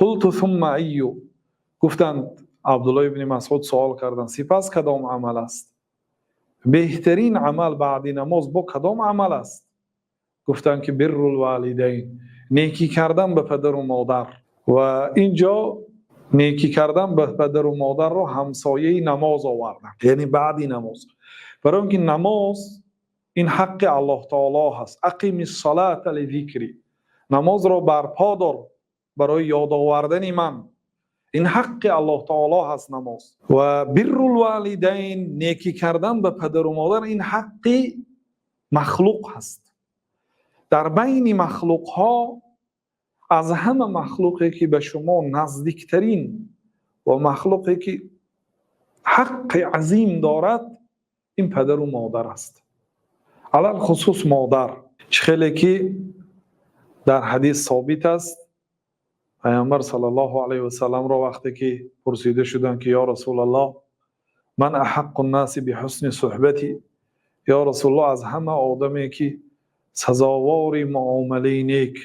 قلت ثم أي. Гуфтанд, Абдуллоҳ ибни Масъуд савол карданд: сипас кадом амал аст? Беҳтарин амал баъди намоз бо кадом амал аст? Гуфтанд, ки بر الوالدين, некӣ кардан ба падару модар. Ва инҷо некӣ кардан ба падару модарро ҳамсояи намоз оварданд, яъне баъди намоз, барои он ки намоз ин ҳаққи Аллоҳ таоло ҳаст. أقم الصلاة لذكري, намозро барпо дор барои ёдовардани ман. Ин ҳаққи Аллоҳ таоло ҳаст, намоз. Ва بر الوالدين, некӣ кардан ба падару модар, ин ҳаққи махлуқ ҳаст. Дар байни махлуқҳо аз ҳама махлуқе ки ба шумо наздиктарин ва махлуқе ки ҳаққи азим дорад, ин падару модар аст, алалхусус модар. Чӣ хеле ки дар ҳадис собит аст, Паямбар саллаллоҳу алайҳи васалламро вақте ки пурсида шуданд, ки ё Расулаллоҳ, من أحق الناس بحسن صحبتي, ё Расулаллоҳ, аз ҳама одаме ки сазовори муомилаи нек,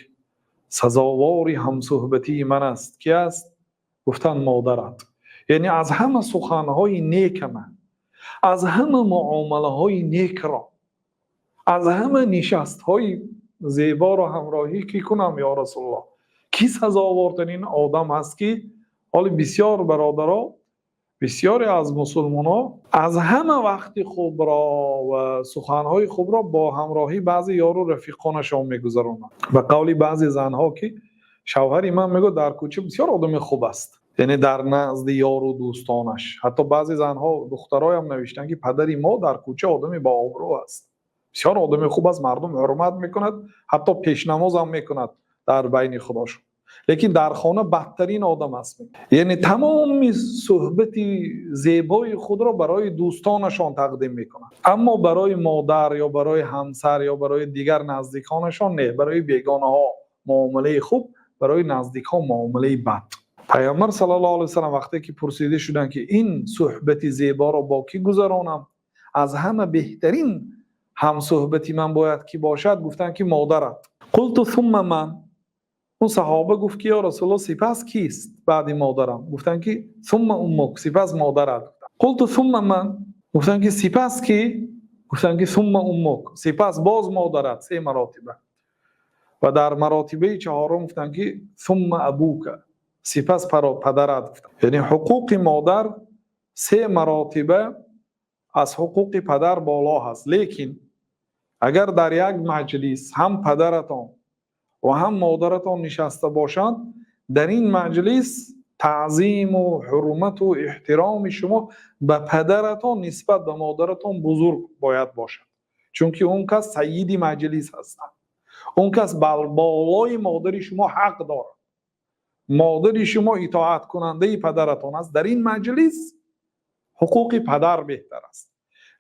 сазовори ҳамсуҳбатии ман аст, ки аст? Гуфтанд: модарат. Яъне аз ҳама суханҳои некама, аз ҳама муомилаҳои некро, аз ҳама нишастҳои зеборо ҳамроҳӣ кӣ кунам, ё Расулуллоҳ? Кӣ сазовортарин одам ҳаст? Ки ҳоли бисёр бародаро, бисёре аз мусулмонҳо аз ҳама вақти хубро ва суханҳои хубро бо ҳамроҳӣ баъзе ёру рафиқонашон мегузаронанд. Ба қавли баъзе занҳо, ки шавҳари ман, мегӯяд, дар кӯча бисёр одами хуб аст, яъне дар назди ёру дӯстонаш. Ҳатто баъзе занҳо, духтароям навиштанд, ки падари мо дар кӯча одами бообрӯ аст, бисёр одами хуб аст, мардум ҳурмат мекунад, ҳатто пешнамозам мекунад дар байни худошон, лекин дар хона бадтарин одам аст. Яъне тамоми суҳбати зебои худро барои дӯстонашон тақдим мекунад, аммо барои модар ё барои ҳамсар ё барои дигар наздиконашон не. Барои бегонаҳо муомилаи хуб, барои наздикҳо муомилаи бад. Пайғамбар саллаллоҳу алайҳи васаллам вақте ки пурсида шуданд, ки ин суҳбати зеборо бо кӣ гузаронам, аз ҳама беҳтарин ҳамсуҳбати ман бояд кӣ бошад? Гуфтанд, ки модарат. قلت ثم من. Он саҳоба гуфт, ки ё Расулуллоҳ, сипас кист баъди модарам? Гуфтанд, ки ثم أمك, сипас модарат. قلت ثم من. Гуфтанд, ки сипас кӣ? Гуфтанд, ки ثم أمك, сипас боз модарат. Се маротиба. Ва дар маротибаи чаҳорум гуфтанд, ки ثم أبوك, сипас падарат гуфтанд. Яъне ҳуқуқи модар се маротиба аз ҳуқуқи падар боло ҳаст. Лекин агар дар як маҷлис ҳам падаратон ва ҳам модаратон нишаста бошанд, дар ин маҷлис таъзиму ҳурмату эҳтироми шумо ба падаратон нисбат ба модаратон бузург бояд бошад, чунки он кас сайиди маҷлис ҳастанд, он кас бар болои модари шумо ҳақ дорад, модари шумо итоаткунандаи падаратон аст. Дар ин маҷлис ҳуқуқи падар беҳтар аст,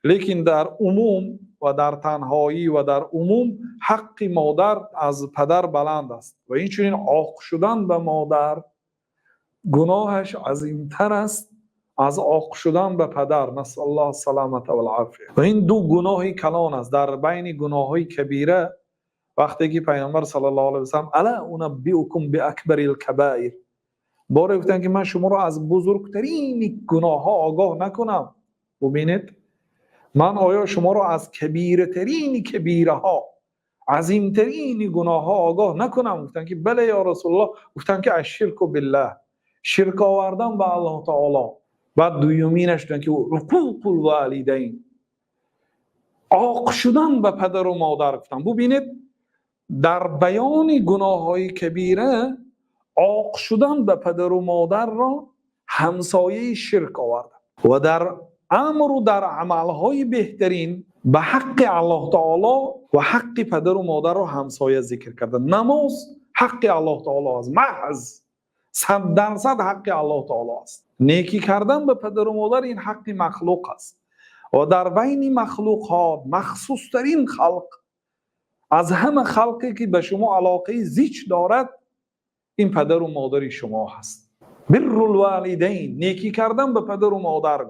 лекин дар умум ва дар танҳоӣ ва дар умум ҳаққи модар аз падар баланд аст. Ва инчунин оқ шудан ба модар гуноҳаш азимтар аст аз оқ шудан ба падар. نسأل الله السلامة والعافية. Ва ин ду гуноҳи калон аст дар байни гуноҳҳои кабира. Вақте ки Пайғамбар саллаллоҳу алайҳи васаллам ألا أنبئكم بأكبر الكبائر, боре гуфтанд, ки ман шуморо аз бузургтарини гуноҳҳо огоҳ накунам? Бубинед, ман оё шуморо аз кабиратарини кабираҳо, азимтарини гуноҳҳо огоҳ накунам? Гуфтанд, ки бале, ё Расулуллоҳ. Гуфтанд, ки الشرك بالله, ширк овардан ба Аллоҳ таоло. Баъд дуюминаш гуфтанд, ки عقوق الوالدين, оқ шудан ба падару модар гуфтанд. Бубинед, дар баёни гуноҳҳои кабира оқ шудан ба падару модарро ҳамсояи ширк оварданд ва дар амру дар амалҳои беҳтарин ба ҳаққи Аллоҳ таоло ва ҳаққи падару модарро ҳамсоя зикр карданд. Намоз ҳаққи Аллоҳ таоло аст, маҳз 100% ҳаққи Аллоҳ таоло аст. Некӣ кардан ба падару модар ин ҳаққи махлуқ аст ва дар байни махлуқҳо махсустарин халқ, аз ҳама халқе ки ба шумо алоқаи зич дорад, ин падару модари шумо ҳаст. بر الوالدين, некӣ кардан ба падару модар.